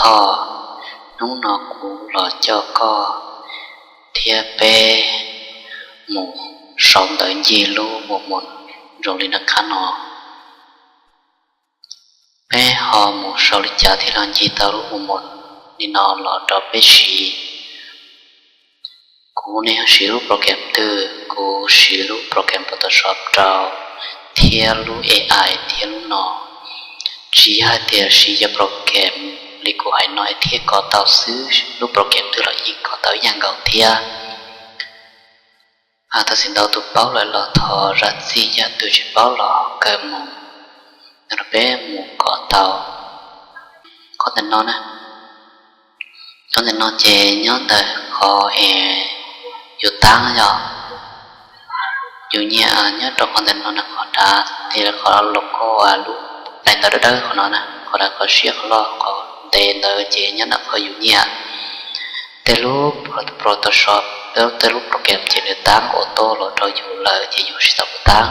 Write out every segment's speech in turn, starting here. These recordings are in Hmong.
Koj, hnub no kuv los coj koj thiab peb mus sau ntawv ncig lub mus mus zoo li nram qab no. Peb ho mus sau li cas thiaj los ncig tau lub mus mus li no los rau peb siv? Kuv ne ho siv lub program twg? Kuv siv lub program Photoshop rau thiab lub A I thiab lub no. Tsis yog hais tias siv yog program li kuv hais no es thiaj kov tau xwb, lub program twg los yeej kov tau ib yam nkaus thiab. Tam sim ntau tus paub lawm los thov zam txim, yog tus tsis paub los kawm mus, rau peb mus kov tau. Qhov ntawm no na, qhov ntawm no ces nyob ntawm qhov es yus tab yog yus nyiam nyob rau qhov ntawm no na, qhov dav, qhov los koj lub daim ntawv dawb dawb qhov no na, qhov dav qhov siab qhov loj qhov ntev ntawd ces nyob ntawm qhov yus nyiam. Tej lub Photoshop, tej lub program ces nws tab auto los rau yus lawm ces yus tsis tau mus tab.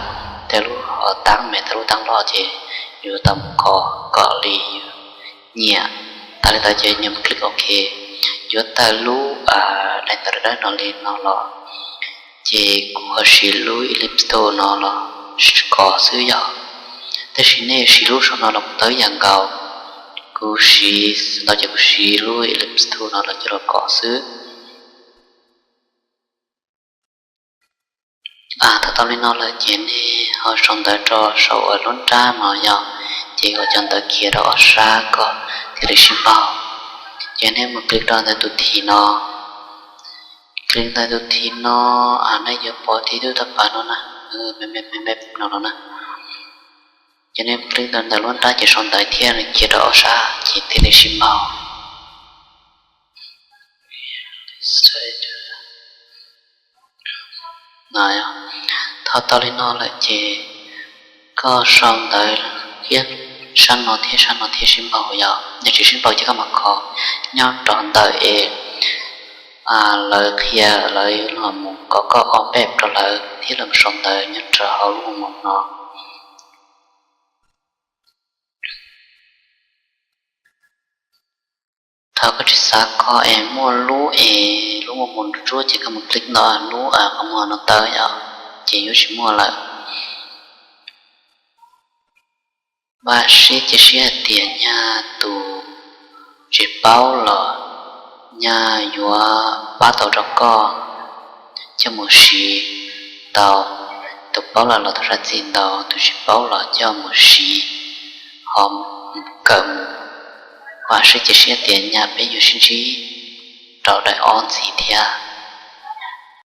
Tej lub ho tab me, tej lub tab loj ces yus tau mus kov kom li yus nyiam. Tas li ntawd ces yus click OK. Yuav tawm lub daim ntawv dawb dawb no li no los, ces kuv ho siv lub ellipse tool no los kov xwb yog. Tab sis nej siv lub saum no los kuj tau ib yam nkaus. Kuv siv ntau ces kuv siv lub ellipse tool no los coj los kov xwb. Thaum tau li no lawm ces nej ho sau ntawv rau saum uas lub nrab no yog, ces kom cov ntawv khiav rau ob sab kom thiaj li sib npaug. Ces nej mus click rau ntawm tus thim no, click ntawm tus thim no, nej yuav pom tiv tub tau pas no na, me me no no na. Ces nej click ntawm ntawm lub nrab ces sau ntawv thiaj li khiav rau ob sab ces thiaj li sib npaug. Thaum tau li no lawm ces koj sau ntawv thiab sab no thiab sab no thiaj sib npaug yog. Yog tsis sib npaug ces koj mam kho nyob rau ntawm es lawv qhia lawv los mus kom koj ob peb rau lawv thiab los sau ntawv nyob rau hauv lub mus no. Thaum koj tsis xav kho es muaj lub es lub mus mus ntsuab ces koj mus click ntawm lub qhov muag no tawm yog, ces yuav tsis muaj lawm. Vam siab cia siab hais tias nyaj tus tsis paub los nyaj yuav pab tau rau koj coj mus siv tau. Tus paub lawm los thov zam txim ntau, tus tsis paub los coj mus siv ho kawm mus. Vam siab cia siab tias nyaj peb yuav sib ntsib rau daim ob ntxiv thiab.